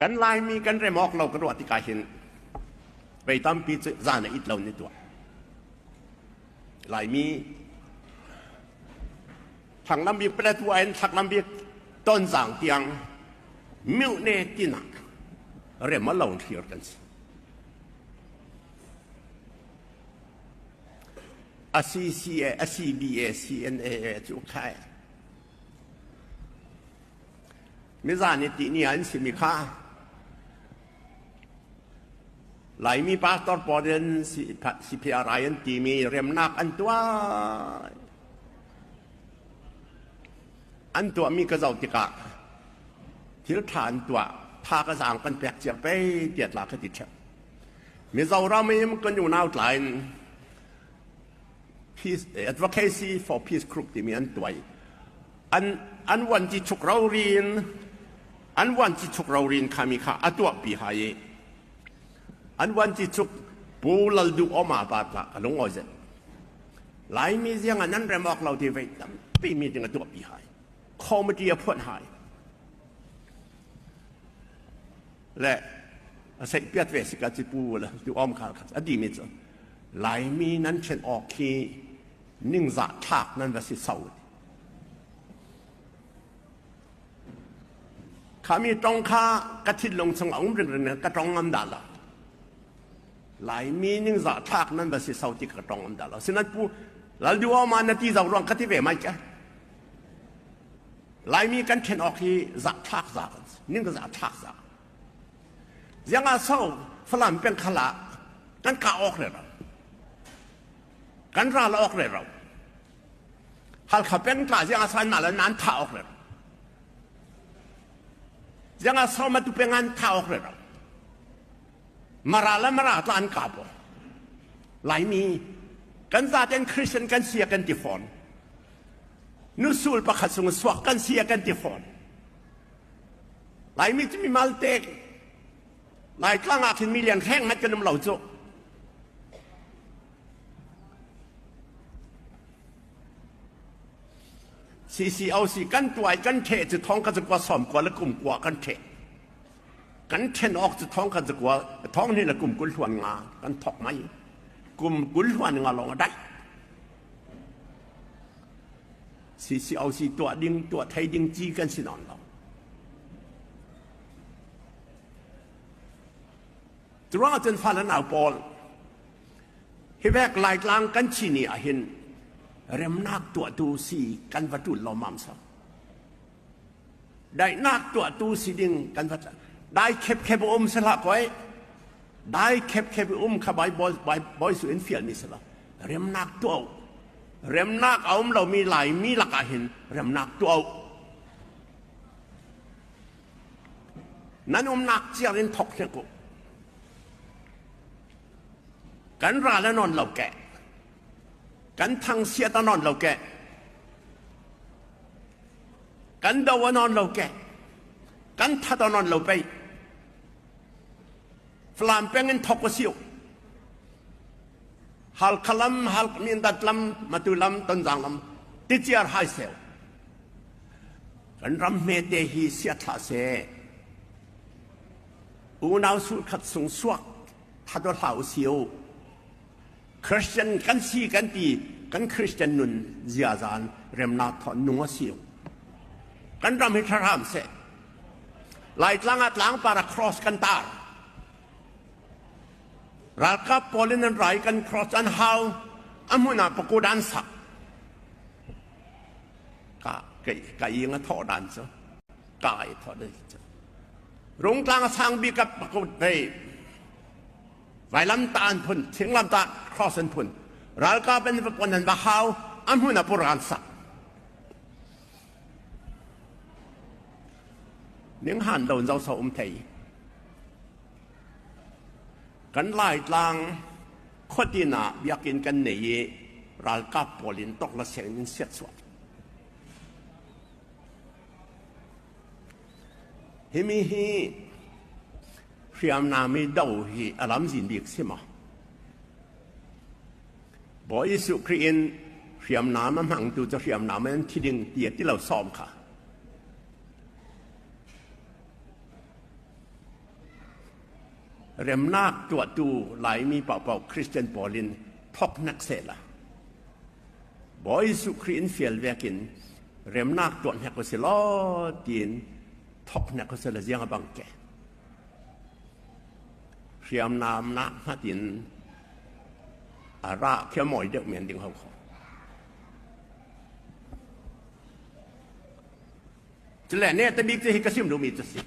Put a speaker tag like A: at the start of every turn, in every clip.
A: Kan Laimi kan rem awk lo ka ruah tikah hin vei tampi cu zan a it lo ni tuah. Laimi thanglam bik Paletwa in thaklam bik Tonzang tiang mihne tinak rem a lo thlir kan si. A CCA, a CBA, CNAA cu khai. Mizan i tihni an simi kha Laimi pastor pawl in CPRI an timi remnak an tuah. An tuahmi ka zoh tikah thil ṭha an tuah, tha ka zaang kan pek cia pei tiah tla ka ti ṭheo. Mizoram in kan unau tla in Peace Advocacy for Peace Group timi an tuai. An an vuanci chuk rorin an vuanci chuk rorin khami kha a tuahpi ha i an vuanci chuk Pu Lal Duh Oma pa tla a lung oi zet. Laimi ziang ah nan rem awk lo ti vei tampi meeting a tuahpi hai. Committee a phuan hai. Le a seih piat ve sika ci pu la tu om khal kha a ti mi cu Laimi nan ṭhen awk hi ningzah thlak nan va si so. Khami tong kha ka thinlung chung a um ringring ka tong ngam dah lo. Laimi ningzah thlak nan va si so ti ka tong ngam dah lo. Sinan pu Lal Duh Oma na ti zau ruang ka ti ve mai ke. Laimi kan ṭhen awk hi zah thlak za kan si. Ning zah thlak za. Ziang ah so Falam peng khal ah kan kah awk re ro. Kan ral awk re ro. Halkha peng tla ziang ah san ma lan nan tha awk re ro. Ziang ah so ma tu peng an tha awk re ro. Mara le mara tla an kap awk. Laimi kan zaten Christian kan sia kan ti fawn. Nusul pakhat sung suak kan sia kan ti fawn. Laimi cu mi malte Laitlang ah khin mi lian hreng hmanh kan um lo cu. CCOC kan tuai kan ṭheh cu thong ka zakua sawm kua le kum kua kan ṭheh. Kan ṭhen awk cu thong ka zakua thong hnih le kum 20 hluan nga kan thok mai. Kum 20 hluan nga lawng a daih. CCOC tuah ding tuah thei ding ci kan si nawn lo. Curuang ahcun fale nau pawl hi vek Laitlang kan chini ah hin remnak tuahtu si kan va ṭul lo mam sa. Daihnak tuahtu si ding kan va dai khep khep um se hlah koi dai khep khep um kha Bible Bawi su in fial mi se lo remnak tuah remnak a um lomi Laimi lakah hin remnak tuah Nan umnak ciar in thok hnik u. Kan ral a nawn lo ke. Kan thangsiat a nawn lo ke. Kan do a nawn lo ke. Kan that a nawn lo pei. Falam peng in thok a siu. Halkha lam, Halkha Mindat lam, Matu lam, Tonzang lam, ticiar hai seu. Kan ram hmete hi siat hlah seh. Unau sulkhat sung suak thado hlah u si u. Christian kan si kan ti kan Christian nun ziazan remnak thawh nung a si u. Kan ram hi thlarham seh. Laitlang ah tlangpar ah cross kan tar. Ralkap pawl in an rai kan cross an hau a hmun ah pakud an sak. Ka ka ing a thawh dan cu ka i thawh dan cu Rungtlang a sang bik ah pakud vei vailam ta an phun thinglam ta cross an phun ralkap an va pon an va hau a hmun ah pur an sak. Ning han lo in zo so um thei. Kan Laitlang khuatin ah biakinn kan nei i ralkap pawl in tok la seng in siat suah. Himi hi hriamnam i do hi a lamzin bik si maw? Bawi Jesuh Khrih in hriamnam a hmangtu cu hriamnam in thi ding ti a ti lo sawm kha. Remnak tuahtu Laimi paohpaoh Christian pawl in thawk hnek sehla. Bawi Jesuh Khrih in fial vek in remnak tuah hnek usih law tiin thawk hnek usih la ziang a bang ke. Hriamnam nak hngat in a ra khi a mawi deuh men ding ho kho. Cule ne tabik cu hi ka sim duhmi cu si.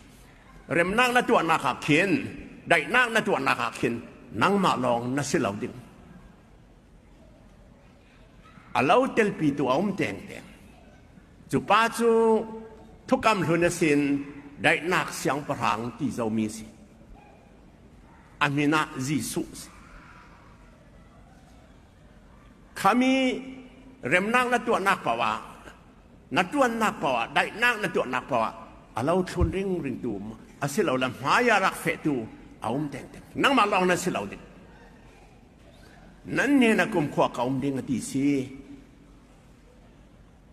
A: Remnak na tuahnak ah khin, daihnak na tuahnak ah khin nangmah lawng na si lo ding. A lo telpi tu a um tengteng. Cu pa cu thukam hlun a sin daihnak siangpahrang ti zomi si. A min ah Jesuh si. Khami remnak na tuahnak paoh ah na ṭuannak paoh ah daihnak na tuahnak paoh ah a lo thlun ringringtu a si lo le hmai ah rak fehtu a um tengteng. Nangmah lawng na si lo ding. Nan hnen ah kumkhua ka um ding a ti si.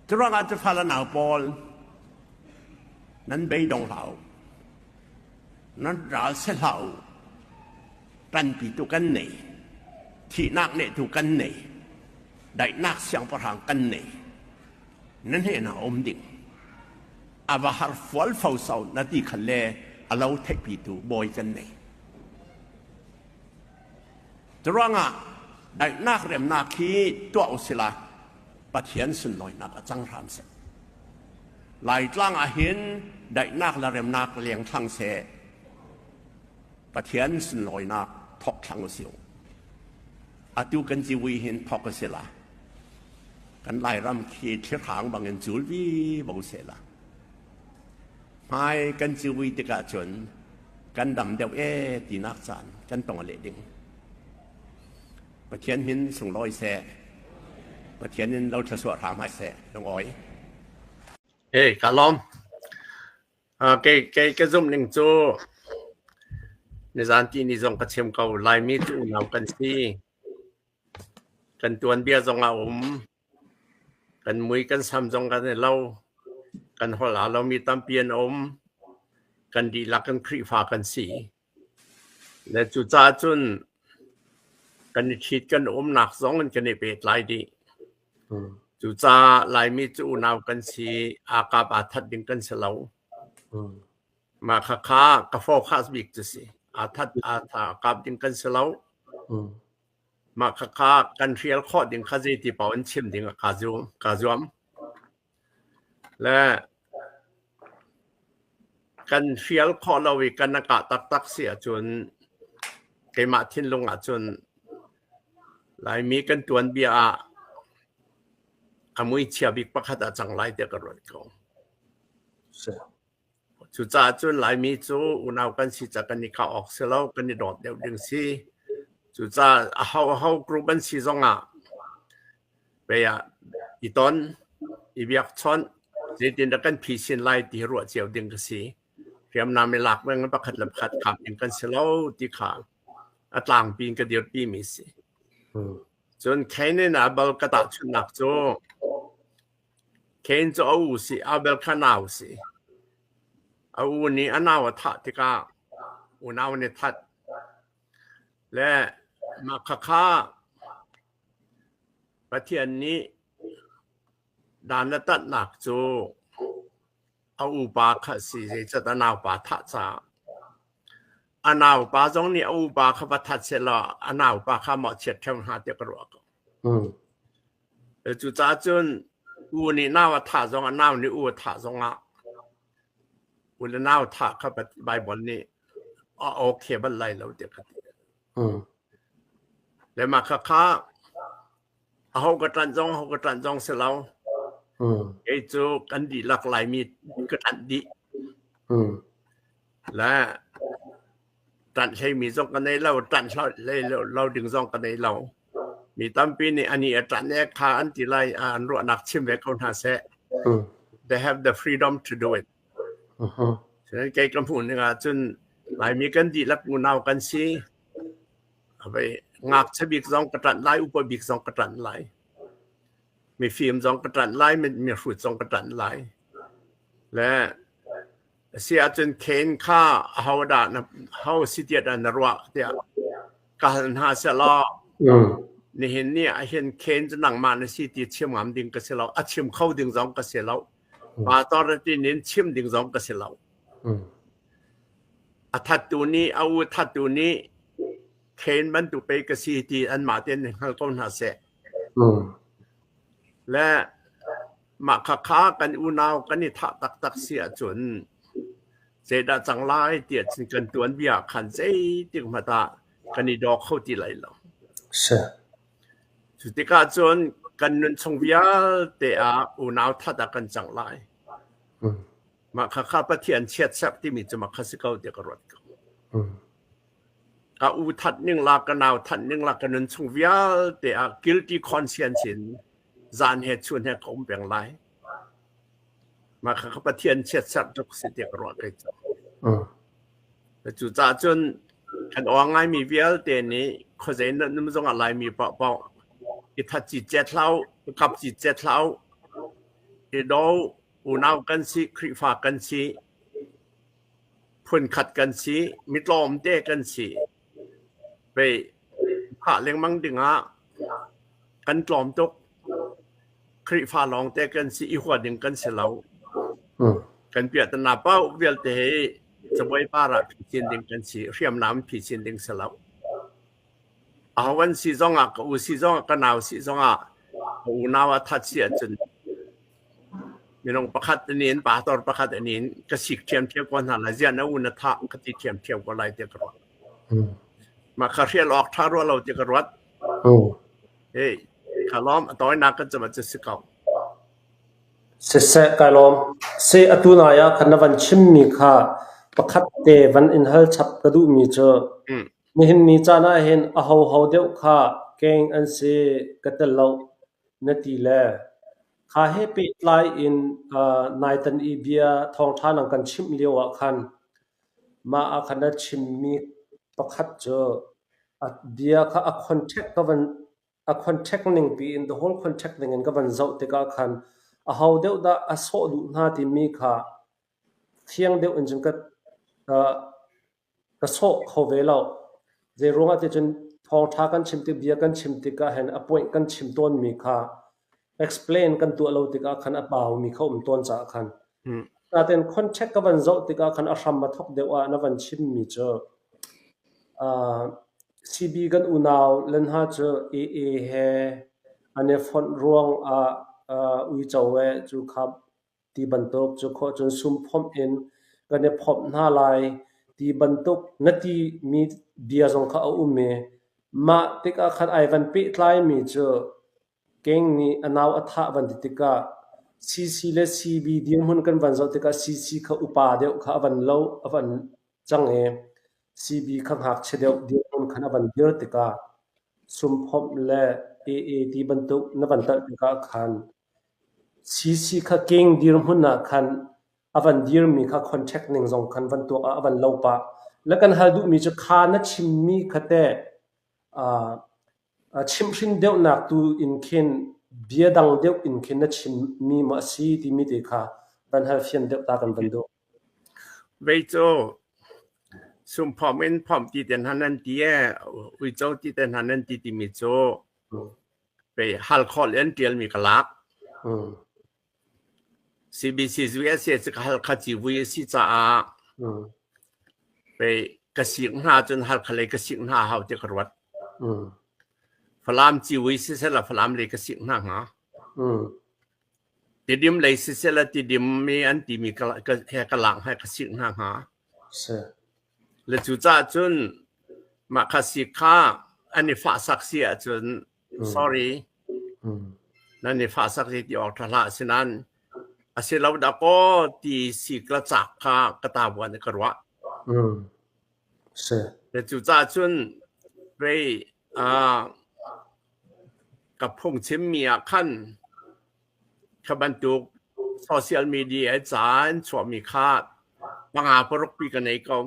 A: Curuangah cu fal a nau pawl nan beidong hlah u. Nan ral se hlah u. Ṭanpitu kan nei. Thihnak nehtu kan nei. Daihnak siangpahrang kan nei. Na hnen ah um ding. A va har fual fo so na ti khal le a lo theihpitu bawi kan nei. Curuangah daihnak remnak hi tuah usila Pathian sunlawinak a cang hram seh. Laitlang ah hin daihnak le remnak leng thlang seh. Pathian sunlawinak thok thlang usih. Atu kan ciwi hin thok usila. Kan Lairam khi thlihrang bangin cul vi bo sehla. Hmai kan ciwi tikah cun kan dam deuh e tinak caan kan tong leh ding. Pathian min sunglawi seh. Pathian in lo thluachuah hram hai seh. Lungawi.
B: Hey, ka lawm. Kei kei ka zumh ning cu nizan ti ni zong ka chim ko. Laimi cu unau kan si. Kan tuanbia zong a um. Kan mui kan sam zong kan i lo. Kan holh aa lomi tampi an um. Kan dihlak in Khrihfa kan si. Le cucaah cun kan i ṭhit kan umnak zong in kan i pehtlai dih. Cucaah Laimi cu unau kan si, aa kap aa that ding kan si lo. Mah khakha ka focus bik cu si. Aa that aa tha kap ding kan si lo. Mah khakha kan hrial khawh ding kha zeiti paoh in chim ding ah kaa zuam. Le kan hrial khawh lo i kan a kah taktak si ahcun keimah thinlung ahcun Laimi kan tuanbia ah a muichia bik pakhat ah cang lai tiah ka ruat ko. Cucaah cun Laimi cu unau kan si ca kan i khah awk si lo, kan i dawt deuh ding si. Cucaah aho aho group an si zongah pei ah i ton, i biakchawnh, zeitindah kan phisin lai ti hi ruah cio ding ka si. Hriamnam i lak lengmang pakhat le pakhat kham ding kan si lo ti kha a tlangpi in ka dirpi mi si. Cun Cain in Abel ka tahchunhnak cu Cain cu a u si, Abel kha nau si. A u nih a nau a thah tikah unau nih that. Le mah khakha Pathian nih dan a tatnak cu a upa kha a si, zeicahtiah a naupa thah caah. A naupa zong nih a upa kha va that sehlaw a naupa kha mawhchiat ṭheo hnga tiah ka ruah ko. Cucaah cun u nih nau a thah zongah nau nih u a thah zongah u le nau thah kha Baibal nih a okay bal lai lo tiah ka ti. Le mah khakha aho ka ṭanh zong aho ka ṭanh zong si lo. Kei cu kan dihlak Laimi ka ṭanh dih. Le ṭanh hleimi zong ka nei lo, ṭanh hlei lo ding zong ka nei lo. Mi tampi nih ani a ṭanh e kha an ti lai, an ruahnak chim ve ko hna seh. They have the freedom to do it. Cun kei ka hmuh ning ahcun Laimi kan dihlak unau kan si. Ngakchia bik zong ka ṭanh lai, upa bik zong ka ṭanh lai. Mifim zong ka ṭanh lai, mihrut zong ka ṭanh lai. Le A si ahcun Cain kha ahodah na ho si tiah dah na ruah tiah ka hal hna sehlaw nihin ni ah hin Cain cu nangmah na si ti chim ngam ding ka si lo. A chim kho ding zong ka si lo. Pastor in chim ding zong ka si lo. A thattu nih a u thattu nih Cain bantuk pei ka si ti anmah tein hngal ko hna seh. Le mah khakha kan unau kan i thah taktak si ahcun zeidah cang lai tiah cun kan tuanbia khan zeitik hmanh ah kan i daw kho ti lai lo.
C: Si.
B: Cu tikah cun kan nun chung vialte ah unau that ah kan cang lai. Mah khakha Pathian chiatserh timi cu mah kha si ko tiah ka ruat ko. Ka u that ning la ka nau that ning la ka nun chung vialte ah guilty conscience in zan he chun he ka um peng lai. Mah kha ka Pathian chiatserh tuk si tiah ka ruah kei cu. Cucaah cun kan awng ngaimi vialte nih khuazei nan um zongah Laimi paohpaoh i that cicet hlah u, i kap cicet hlah u, i do unau kan si, Khrihfa kan si, phunkhat kan si, mi tlawmte kan si. Pei thah lengmang dingah kan tlawm tuk. Khrihfa lawngte kan si i hua ding kan si lo. Kan piahtana paoh vialte hi cabuai par ah phisin ding kan si, hriamnam phisin ding si lo. Aho an si zongah, ka u si zongah, ka nau si zongah, ka unau a that si ahcun minung pakhat in pastor pakhat in ka sik ṭhiamṭhiam ko hna lai. Ziah na u na thah ka ti ṭhiamṭhiam ko lai tiah ka ruat. Mah kha hrial awk ṭha rua lo tiah ka ruat. Hey, ka lawm a tawinak kan cam cu si ko.
C: Siseh, kai lawm. Si atu nai ah khan na van chimmi kha pakhat te van in hal chap ka duhmi cu nihin ni caan ah hin ahoho deuh kha keng an si ka tel lo na ti le kha he pehtlai in naitan i bia thawngṭha nang kan chimh lio ah khan mah ah khan na chimmi pakhat cu a bia kha a contact ka van a contact ning piin the whole contact ning in ka van zoh tikah khan aho deuh dah a sawh duh hna timi kha fiang deuh in cun ka ka sawh kho ve lo. Zeiruangah ti cun thawngṭha kan chim tik bia kan chim tikah hin a point kan chim tawnmi kha explain kan tuah lo tikah khan a paumi kha um tawn caah khan. Nain contact ka van zoh tikah khan a hram a thawk deuh ah na van chimmi cu CB kan unau le hna cu AA he an i fonh ruang ah uico eh cu kha ti bantuk cu khawh cun sum phomh in kan i phomh hna lai ti bantuk na ti mi bia zong kha a um i mah tikah khan ai van pehtlaimi cu Keng nih a nau a thah van ti tikah CC le CB dirhmun kan van zoh tikah CC kha upa deuh kha a van lo a van cang i CB kha ngakchia deuh dirhmun khan a van dir tikah sumphomh le AA ti bantuk na van talh tikah khan CC kha keng dirhmun ah khan a van dirmi kha contract ning zong khan van tuak ah a van lo pah. Le kan hal duhmi cu kha na chimmi kha teh Chimhhrin deuhnak tu in khin bia dang deuh in khin na chimmi maw a si timi te kha van hal fian deuh ta kan van duh.
B: Vei cu sumphom in phomh ti te hna nan ti ee, uico ti te hna nan ti timi cu pei hal khawh le an ṭialmi ka lak. CBC USA cu ka Halkha civui a si caah pei ka sik hna cun Halkha lei ka sik hna hau ti ka ruat. Falam civui siseh la Falam lei ka sik hna hnga. Tidim lei siseh la Tidim mi an timi he ka lak he ka sik hna hnga. Le cucaah cun mah kha sik kha an i fahsak si ahcun sorry nan i fahsak si ti awk ṭha hlah asinain a si lo dah kaw ti sik la cak kha ka ta buan ka ruah. Le cucaah cun pei ka phungchimmi ah khan kha bantuk social media ca an chuahmi kha panga paruk pi ka nei ko.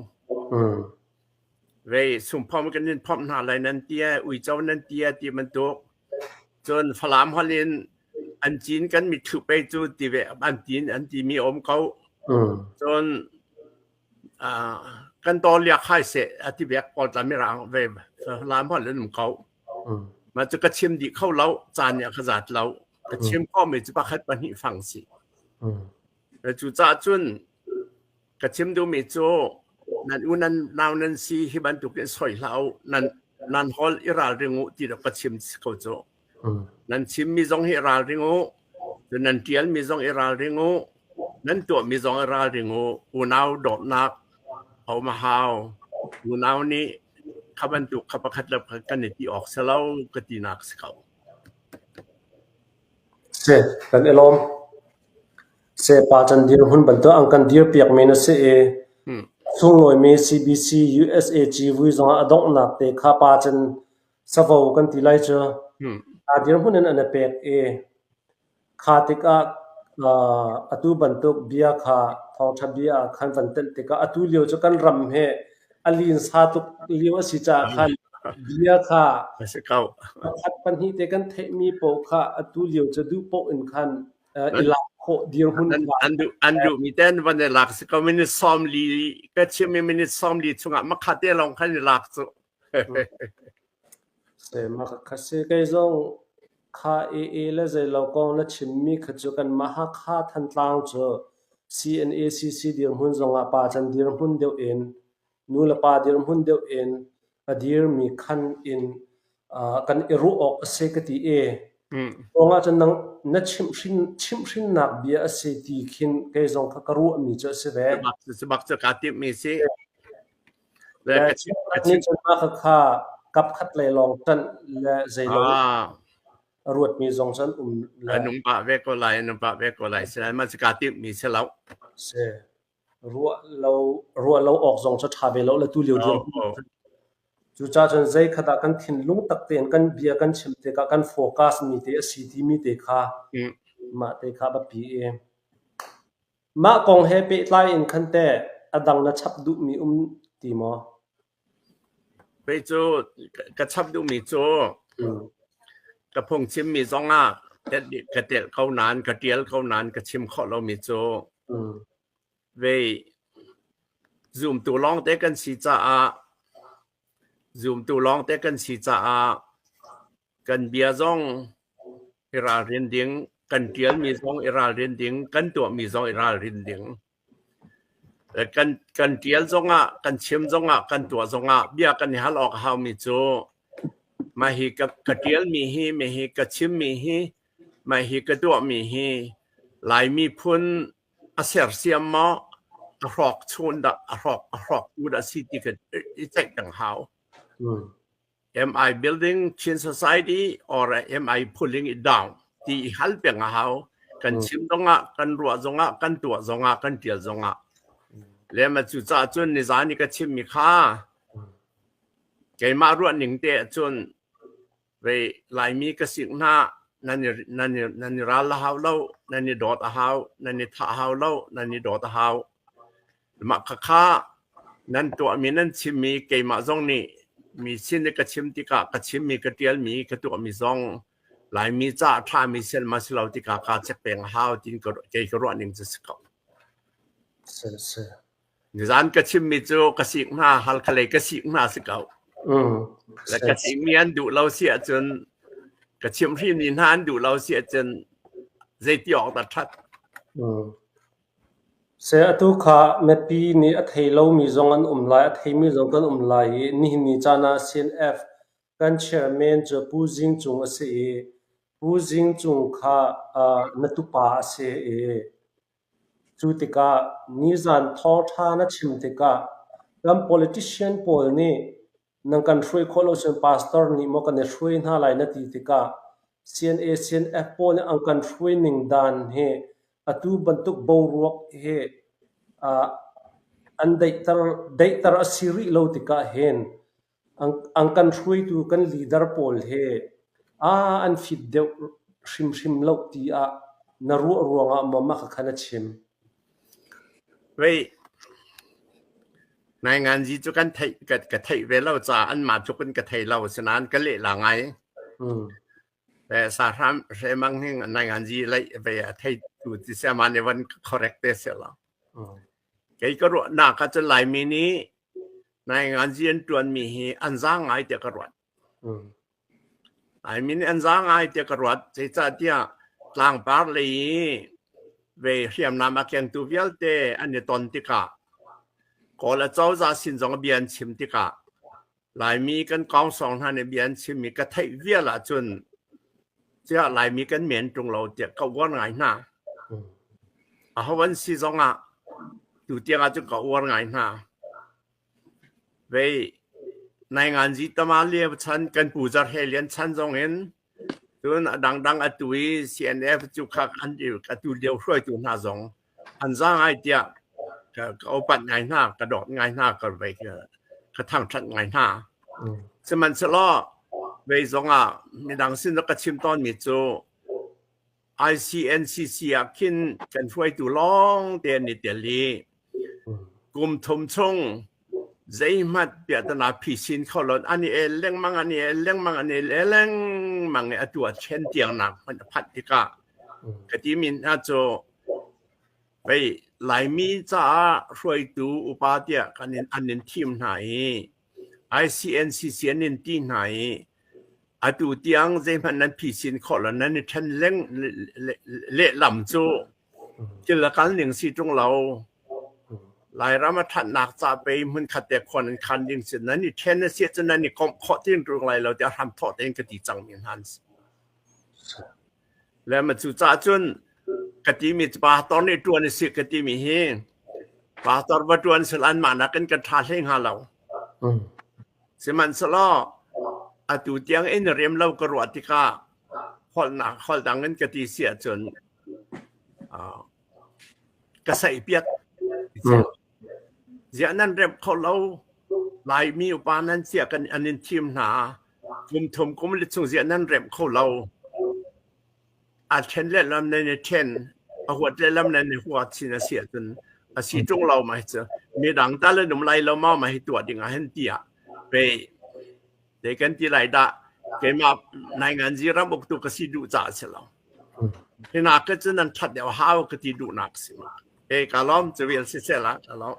B: Vei sumphom kan in phomh hna lai nan ti ee, uico nan ti ee ti bantuk. Cun Falam holh in an cin kan mitthlu pei cu ti ve an tin an timi a um ko. Cun Kan to liak hai seh a ti bek pawl tla mirang ve lam hol an um ko. Ma cu ka chim dih kho lo, caan nih a ka zat lo. Ka chim ko mi cu pakhat pahnih fang si. Cu caah cun ka chim duhmi cu nan u nan nau nan si hi bantuk in soi hlah u, nan nan hol i ralring u ti ka chim ko cu. Nan chimmi zong hi ralring u, nan ṭialmi zong i ralring u, nan tuahmi zong i ralring u. Unau dawtnak a um a hau. Unau nih kha bantuk kha pakhat le pakhat kan i ti awk si lo ka tinak si ko.
C: Si, kan i lawm. Sepa can dirhmun bantuk an kan dirpiakmi na si i sunglawimi CBC USA civui zongah a donghnak te kha pa cen savo kan ti lai cu. Aa dirhmun in an i pek i kha tikah atu bantuk bia kha thawngṭha bia ah khan van telh tikah atu lio cu kan ram hi a linsa tuk lio a si caah khan bia kha
B: A si ko.
C: Pakhat pahnih te kan theihmi paoh kha atu lio cu duh paoh in khan i lak khawh dirhmun
B: an duh an duh mi ten van i lak si ko. Minute 40 ka chim mi minute 40 chungah makha te lawng khan i lak cu.
C: Se ma kha se kei zong kha AA le zeilo kong na chimmi kha cu kanmah Hakha Thantlang cu CNACC dirhmun zongah pa can dirhmun deuh in nu le pa dirhmun deuh in a dirmi khan in kan i ruah awk a si ka ti i ruang ah cun nang na chimhhrinnak bia a si ti khin kei zong kha ka ruahmi cu a si ve.
B: Cu bak cu kaa timhmi si.
C: Le nih cun mah khakha kap khat lei lawng ṭanh le zeilo a ruatmi zong cu an um le.
B: An um pah ve ko lai, an um pah ve ko lai. Sinain mah cu kaa timhmi si lo.
C: Si. Ruah lo ruah lo awk zong cu ṭha ve lo le tu lio dir. Cucaah cun zei khat ah kan thinlung tak tein kan bia kan chim tikah kan focus mi te a si timi te kha mah te kha biapi i mah kong he pehtlai in khan teh a dang na chap duhmi um ti maw?
B: Kei cu ka chap duhmi cu ka phungchimmi zongah ka telh ko nain ka ṭial ko nain ka chim khawh lomi cu vei zumtu lawngte kan si caah zumtu lawngte kan si caah kan bia zong i ralrin ding, kan ṭialmi zong i ralrin ding, kan tuahmi zong i ralrin ding. Kan ṭial zongah, kan chim zongah, kan tuah zongah bia kan i hal awk a haumi cu mah hi ka ṭialmi hi, mah hi ka chimmi hi, mah hi ka tuahmi hi Laimi phun a sersiam maw, a hrawk chun dah, a hrawk a hrawktu dah si ti ka i ceih peng hau. Am I building Chin society or am I pulling it down? Ti i hal peng a hau. Kan chim zongah, kan ruah zongah, kan tuah zongah, kan tial zongah. Le ma cu caah cun nizan i ka chimmi kha keimah ruah ning te ahcun vei Laimi ka sik hna nan i nan i nan i ral a hau lo, nan i dawt a hau, nan i thah hau lo, nan i dawt a hau. Mah khakha nan tuahmi nan chimmi keimah zong nih mi sin i ka chim tikah ka chimmi ka ṭialmi ka tuahmi zong Laimi caah a ṭhami si ma si lo tikah kaa check peng a hau tiin kei ka ruah ning cu si ko.
C: Si.
B: Nizan ka chimmi cu ka sik hna, Halkha lei ka sik hna si ko. Le ka chimmi an duh lo si ahcun ka chimhhrinmi hna an duh lo si ahcun zeiti awk dah ṭhat.
C: Seh atu kha mipi nih a thei lomi zong an um lai, a theimi zong kan um lai i nihin ni caan ah CNF kan chairman cu Pu Zing Cung a si i Pu Zing Cung kha na tupa a si i cu tikah nizan thawngṭha na chim tikah kan politician pawl nih Nan kan hruai khawh lo cun pastor nih maw kan i hruai hna lai na ti tikah CNA CNF pawl nih an kan hruai ning dan hi atu bantuk boruak hi an daihter a si rih lo tikah hin an kan hruaitu kan leader pawl hi an fit deuh hrimhrim lo tiah na ruah ruangah maw mah kha na chim?
B: Wei, Nainganzi cu kan theih ka theih ve lo caah anmah tluk in ka thei lo. Asinain ka lehla ngai. Sahram hremang hi nainganzi lei ve a theitu ti si amah nih van correct te seh law. Kei ka ruahnak ah cun Laimi nih nainganzi an ṭuanmi hi an za ngai tiah ka ruat. Laimi nih an za ngai tiah ka ruat. Zeicahtiah tlangpar lei i ve hriamnam a kengtu vialte an i ton tikah Kawl acozah sin zong bia an chim tikah Laimi kan kawngsawng hna nih bia an chimmi ka theih vial ahcun ciah Laimi kan men ṭung lo tiah ka uar ngai hna. Aho an si zongah tutiang ahcun ka uar ngai hna. Vei nainganzi tama lio chan kan pu Zarh He Lian chan zong in cun a dangdang atu i CNF cu kha an atu lio hruaitu hna zong an za ngai tiah ka upat ngai hna, ka dawt ngai hna, ka vei ka thangṭhat ngai hna. Sihmanhsehlaw vei zongah midang sin ka chim tawnmi cu ICNCC ah khin kan hruaitu lawng te an i tel i kum thum chung zeihmanh piahtana phisin kho lo an i el lengmang an i el lengmang an i el lengmang i atu a ṭhen tiang nak hmanh a phanh tikah ka timi hna cu pei Laimi caah hruaitu upa tiah kan in an in thim hna i ICNCC an in ti hna i atu tiang zeihmanh nan phisin khawh lo nan i ṭhen leng lehlam cu thil a kal ning si ṭung lo. Lairam a ṭhatnak ca pei hmunkhat te khuan an khan ding si nan i ṭhen a si ahcun nan i komh khawh ti ṭung lai lo tiah hram thawh tein ka ti cangmi hna an si. Le ma cu caah cun ka timi pastor nih ṭuan a si ka timi hi pastor va ṭuan sel anmah nakin kan ṭha hlei hnga lo. Sihmanhsehlaw atu tiang in rem lo ka ruah tikah holhnak holh dang in ka ti si ahcun ka saihpiak. Ziah nan remh kho lo? Laimi upa nan sia kan an in thim hna. Kum thum kum li chung ziah nan remh kho lo? A ṭhen lehlam nan i ṭhen, a huat lehlam nan i huat chin a si ahcun a si ṭung lo ma hi cu midang tal an um lai lo maw ma hi tuah ding ah hin tiah pei zei kan ti lai dah keimah nainganzi ram uktu ka si duh caah si lo. Hi nak ka cu nan ṭhat deuh hau ka ti duhnak si. E ka lawm cu vial si seh la ka lawm.